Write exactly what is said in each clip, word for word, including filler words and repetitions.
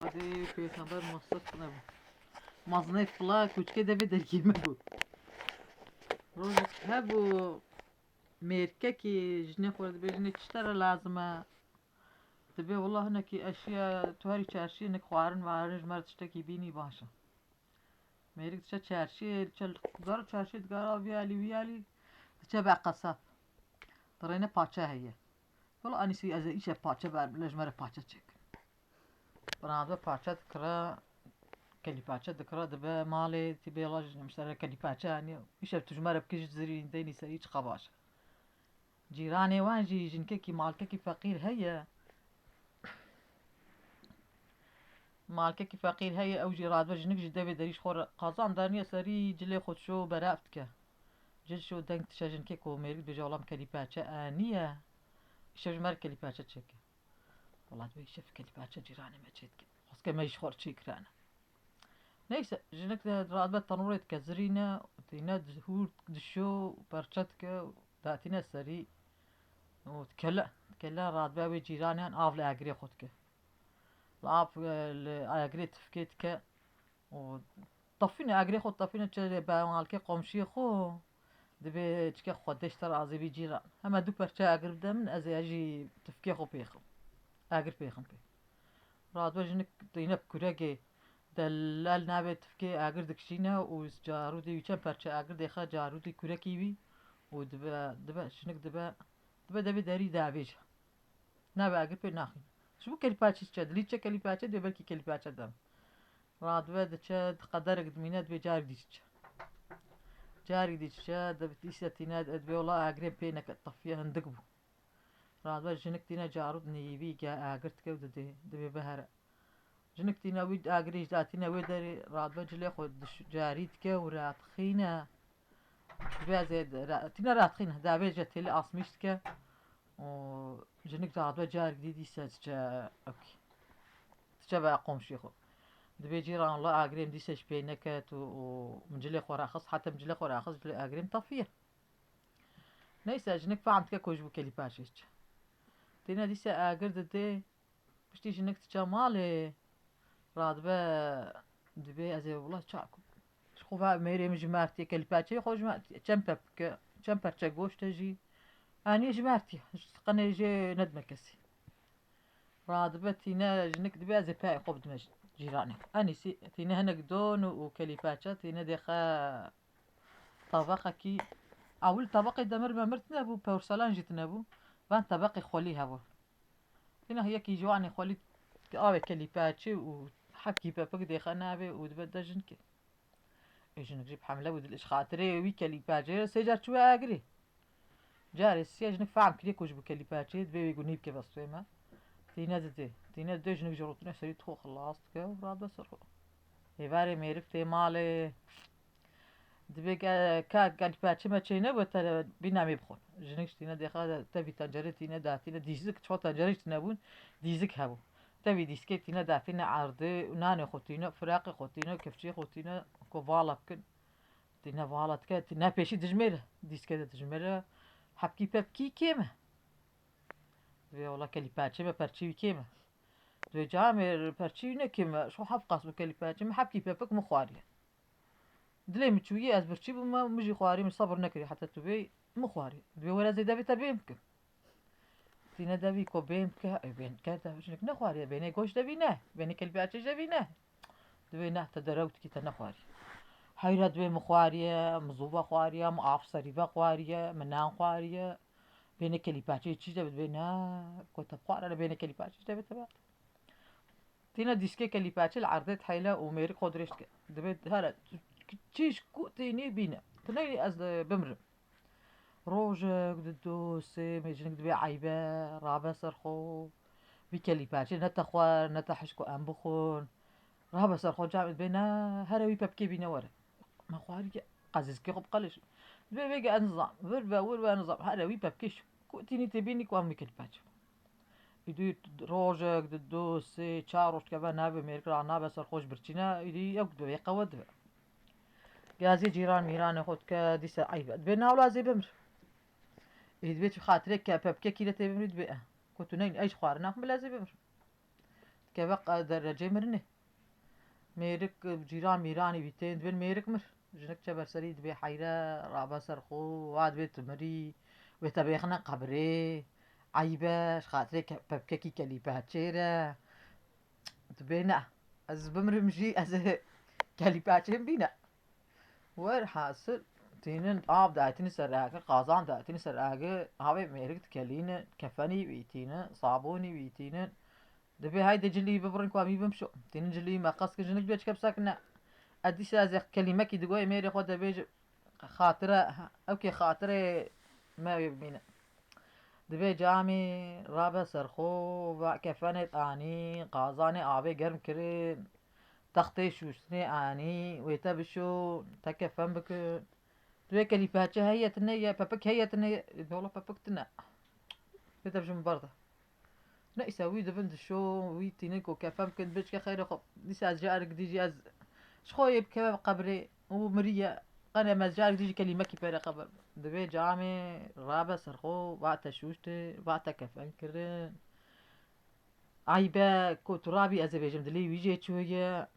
Adê Pêxember masat nebû. Mazinê fila koçikê devê dergî me bû. Rojek hebû mêrkekî jinê xwe dibê, jinê çi te re lazim e? Dibê wela hinekî eşiya tu herî çarşiyê nik xwarin warin ji me re tiştekî bînî baş e. Mêrik diçe çarşiyê, diçe li dar çarşiyê digara vî alî wî alî, diçe be qesab. Dirêne paçe heye. Wela anîsî ez ê îşe paçe ber bile ji me re paçe çêkin. Bi navê paçe dikira, kelîpaçe dikira dibe malê, tî bê la ji ser kelîpaçe anî. Îşev tu ji me re bikî ji zirîn deynî serî çiqa baş e. Cîranê wan jî jinkekî malkekî feqîr heye. Malkekî feqîr heye, ew jî radibe jinik ji devê derî ji xwe re qazan daniye serî cilê xwe dişo beref dike. Cil şo deng dişe jinkê ku mêrik dibêje wela min kelîpaçe aniye. Îşev ji me re kelîpaçe çêke. Wela dibê îşev kelîpaçe cîranê me çêdike. Xwezke me jî ji xwe re çêkirane. Neyse, jinik de radibe tenûrê dike zirîne, tîne di-, hûr dişo, perçe dike, datîne serî û dikele, dikele radibe wê cîraniyan av li agirê xwe dike. Li av, e, li agirê tifkê dike û tefîne, agirê xwe tefîne, çi be malkê qomşiyê xwe, dibê çike xwe deşte razê bî cîran. Heme du perçe agir bide min, ez ê jî tifkê xwe pêxim. Agir pêxim pê. Radibe jinik tîne bi kurekê delal navê tifkê agir dikişîne û carûdî wî çend perçe agir dêxe carûdî kurekî wî û dibe, dibe, jinik dibe, dibe devê derî davêje. Navê agir pê naxîne. Ji bo kelîpaçî diçe, dilî diçe kelîpaçe, dibê belkî kelîpaçe dem. Radibe diçe, di qederek dimîne, dibê carî dî diçe. Carî dî diçe, dibê dîse tîne, dibê wela agirê pê neke, tefiye hindik bû. Radibe jinik tîne carûd neyîvî ge agir dike û didê, dibê bihere. Jinik tîne wî agirê ji datîne wê derê, radibe cilê xwe diş-, carî dike û radixîne. Dibê ez ê ra-, tîne radixîne, davêje têlê asmîş dike û jinik radibe carek dî dîse diçe, ok. Diçe be qomşiyê xwe. Dibê cîran la agirê min dîse ji pê neket û, û min cilê xwe raxist, heta min cilê xwe raxist, cilê agirê min tefiye. Neyse, jinik fehm dike ku ji bo kelîpaçê diçe. Têne dîse agir didê, piştî jinik diçe malê, radibe dibê ez ê wela çak. Ji xwe ve mêrê min ji me re tê, kelîpaçeyê xwe ji me re tê. Çend pepke, çend perçe goşt e jî. Anî ji me re tê. Qenê jê nedime kesî. Radibe tîne jinik dibê ez ê peyê xwe bidime cîranê. Enîsî tîne hinek don û kelîpaçe tîne dêxe tebeqekî. Ewil tebeqê demir memir tine bû, porselan jî tine bû. Van tebeqê xwelî hebû. Tîne yekî ji wanê xwelî avê kelîpaçe û hebkî pepik dêxe navê û dibe de jinkê. Ê jinik jî bi hemle bû, dil ji xatirê wî kelîpaçeyê re sê car çûye agirê. Carê sisiya jinik fehm kiriye ku ji bo kelîpaçeyê dibê wê gunî bike vestûyê me. Tîne didê. Tîne didê jinik ji rûtine serî dixwe xilas dike û radibe ser xwe. Êvarê mêrik tê malê. Dibê ke, ka kelîpaçê me çênebû te bîna me bixwe. Jinik ji tîne dêxa tevî tencerê tîne datîne dîzik, çiqa tencerê jî tine bûn, dîzik hebû. Tevî dîskê tîne datîne erdê û nanê xwe tîne, firaqê xwe tîne, kifçê xwe tîne, ku vala bikin. Tîne vala dike, tîne pêşî dijmêre. Dîskê de dijmêre. Hebkî pepkî kêm e. Dibê wela kelîpaçê me perçî wî kêm e. Dibê camê perçî wî ne kêm e. Şo heft qas bû kelîpaçê me, hebkî pepik min xwariye. Dilê min çûyî, ez birçî bûme, min jî xwarî, min sebir nekirî heta tu bêyî, min xwarî. Dibê were ez ê devê te bêm bikim. Tîne devî ku bêm bike, ê bêm bike, te jinik nexwariye, bênê goş devî ne, bênê kelîpaçê devî ne. Dibê ne, te derew dikî, te nexwarî. Heyra dibê min xwariye, min zûve xwariye, min av serîve xwariye, min nan xwariye. Bênê kelîpaçê çî devê, dibê ne, ku te bixwarane bênê kelîpaçê devê te be. Tîne dîskê kelîpaçê li erdê dihêle û mêrik xwe dirêj dike. Dibê here, tu çî ji ku tînî bîne. Tu neynî ez, e, bimrim. Rojek, didu, sê, mêjinik dibê eybe, rabe ser xwe. Vî kelîpaçê ne te xwar, ne te hişk ku em bixwin. Rabe ser xwe camê dibê ne, here wî pepkê bîne were. Me xwarî ke qezîzkê xwe biqelêşim. Dibê vêge ez nizam, vir ve, wir ve nizam. Here wî pepkê ji ku tînî tê bînî ku em wî kelîpaçê. Îdî rojek, didu, sê, çar roj dikeve navê mêrik ra nabe ser xwe ji birçîne, îdî ew dibe, yê qewe dibe. Gazî cîran mîranê xwe dike, dîse eyb e. Dibê na wela ez ê bimir. Îdî dibê tu xatirê ke pepkekî de tê bimrî dibê e. Ku tu neyn ey ji xwarina xwe bila ez ê bimir. keve qa-, derecê mirinê. Mêrik, cîran mîranî wî tên, dibên mêrik mir. Jinik çe ber serî dibê heyre, rabe ser xwe, wa dibê tu mirî, wê te bêxine qebrê, eyb e, ji xatirê ke-, pepkekî kelîpeçê re. Dibê ne, ez bimrim jî, ez ê kelîpeçê bîne. Werhasil, tînin av datînin ser agir, qazan datînin ser agir, havê mêrik dikelînin, kefenî wî tînin, sabûnî wî tînin. Dibê haydi cilî bibirin ku em î bimşo. Tînin cilî me qas kir, jinik dibê çike bisekine. Ez dîsa ez ê kelîmekî digoyê mêrê xwe dibêjim. Xatire, ew kê xatirê me wê bimîne. Dibê camî rabe ser xwe, va kefenê anî, qazanê avê germ kirin, textê şûştinê anî, wê te bişo, te kefen bikin. Dibê kelîpeçe heye tine ye, pepik heye tine ye. Wela pepik tine. Wê te bijim ber de. Neyse, wî dibin dişo, wî tînin ku kefen bikin, dibê çike xeyrê xwe. Dîsa ez carik dî jî ez ji xwe yê bikeve qebrê û miriye. Qene me carik dî jî kelîmekî pê re qebir. Dibê camê rabe ser xwe, va te şûştin, va te kefen kirin. Eyb e, ku tu rabî ez ê bêjim dilê wî jê çûye.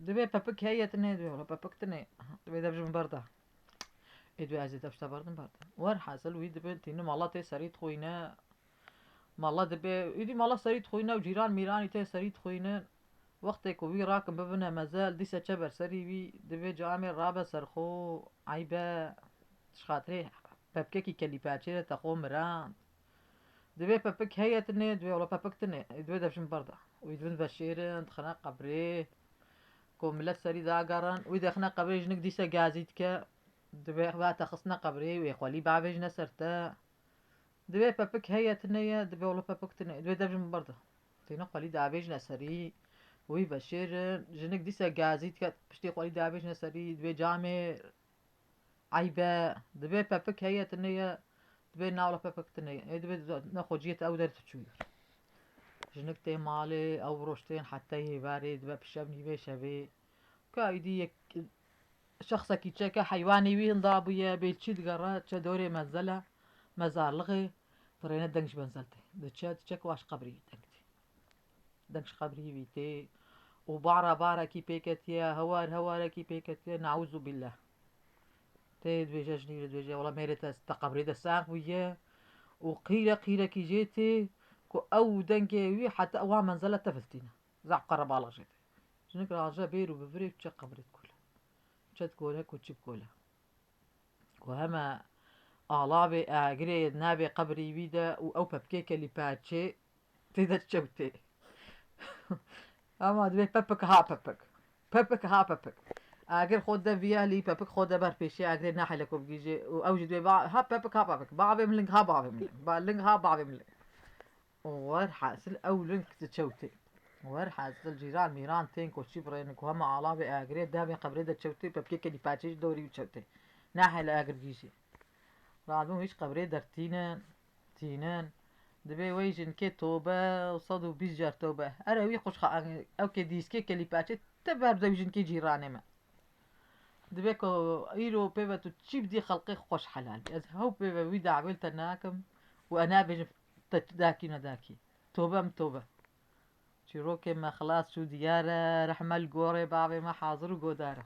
Dibê pepik heye tine, dibê wela pepik tine. Dibê de bijim ber de. Ê dibê ez ê te bişte berdim ber de. Werhasil wî dibin tînin mala tê serî dixwîne. Mala dibê, êdî mala serî dixwîne û cîran mîranî tê serî dixwînin. Wextê ku wî rakin bibine mezel, dîse çe ber serî wî, dibê camê rabe ser xwe, eyb e, ji xatirê pepkekî kelîpeçê re te xwe mirand. Dibê pepik heye tine, dibê wela pepik tine, ê dibê de bijim ber de. Wî dibin veşêrin, dixine qebrê. Ku milet serî dagerin, wî dixine qebrê, jinik dîse gazî dike, dibê va te xistine qebrê, wê xwelî bavêjine ser te. Dibê pepik heye tine ye, dibê wela pepik tine, dibê de bijim ber de. Tînin xwelî davêjine serî, wî veşêrin, jinik dîse gazî dike, piştî xwelî davêjine serî, dibê camê eyb e, dibê pepik heye tine ye, dibê na wela pepik tine ye. Ê dibê ne xwe ciyê te ew der tu çûyir. Jinik tê malê, ew roj tên heta hêvarê, dibe pişev nîvê şevê. Ka êdî yek şexsekî çeke heywanê wî hinda bûye, bê çi digere, çe dorê menzele, mezarlixê, dirêne deng ji menzel tê. Diçe, diçe ku wa ji qebrî deng tê. Deng ji qebrî wî tê. Û bara barekî pê ketiye, hewar hewarekî pê ketiye, neûzûbîllah. Tê dibêje jinî re dibêje, wela mêrê te, te qebrê de sax bûye. Û qîre qîrekî jê tê ku ew dengê wî heta wa menzela te viltîne. Zaf qerebalix jê tê. Jinik raje bêr û bivirê û çe qebrê dikole. Çe dikole ku çi bikole. Ku heme alavê agirê navê qebrî wî de û ew pepkê kelîpeçê tê de çewtê. Ama dibê pepik ha pepik. Pepik ha pepik. Agir xwe de viya lî, pepik xwe de ber pêşê agirê nahêle ku bigihîje û ew jî dibê ba-, ha pepik ha pepik. Bavê min ling ha bavê min ling. Ba ling ha bavê min ling. Werhasil ew ling diçewtê. Werhasil cîran mîran tên koçî birêne ku hema alavê agirê devê qebrê de çewtê, pepkê kelîpaçê jî dorî wî çewtê. Nahêle agir gihîjê. Radibin wî ji qebrê dertînin, tînin. Dibê wey jinkê tobe û sed û bîst car tobe. Ere wî quşxa, ew kê dîskê kelîpaçê te ber bide wî jinkê cîranê me. Dibê ku îro pê ve tu çî bidî xelqê xweş helal bî. Ez hew pê ve wî dawê li te nakim û e nabêjim te dakî nedakî. Tobe min tobe. Çîrokê me xilas çû diyar e, rehme li gorê bavê me hazir û godar e.